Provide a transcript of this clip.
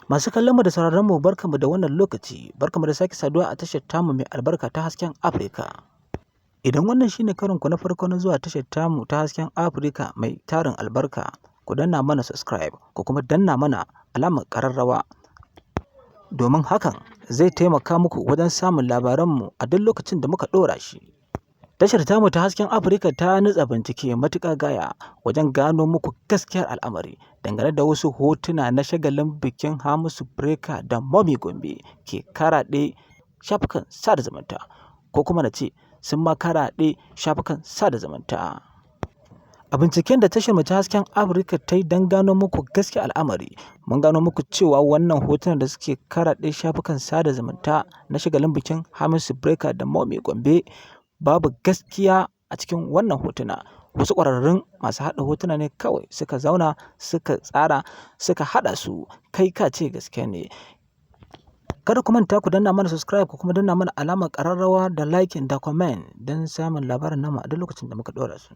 Masu kallon mu da sauraron mu, barkanmu da wannan lokaci, barkanmu da sake saduwa a tashar tamu mai albarka ta Hasken Afirka. Idan wannan shine karon ku na farko na zuwa tashar tamu ta Hasken Afirka mai tarin albarka, ku danna mana subscribe, ku kuma danna mana alamar ƙararrawa. Domin hakan zai taimaka muku wajen samun labaranmu a duk lokacin da muka ɗora shi. Tashar tamu ta Hasken Afirka ta nutsa bincike matuƙa gaya wajen gano muku gaskiyar al'amari dangane da wasu hotuna na shagalin bikin Hamisu Breaker da Momi Gombe ke karaɗe shafukan sada zumunta, ko kuma na ce sun ma karaɗe shafukan sada zumunta. A binciken da tashar mu ta Hasken Afirka ta yi don gano muku gaskiyar al'amari, mun gano muku cewa wannan hotunan da suke karaɗe shafukan sada zumunta na shagalin bikin Hamisu Breaker da Momi Gombe, babu gaskiya a cikin wannan hotuna. Wasu ƙwararrun masu haɗa hotuna ne kawai suka zauna suka tsara suka haɗa su kai ka ce gaske ne. Kada ku manta ku danna mana subscribe, ku kuma danna mana alamar ƙararrawa da liking da comment don samun labarin namu a duk lokacin da muka ɗora su.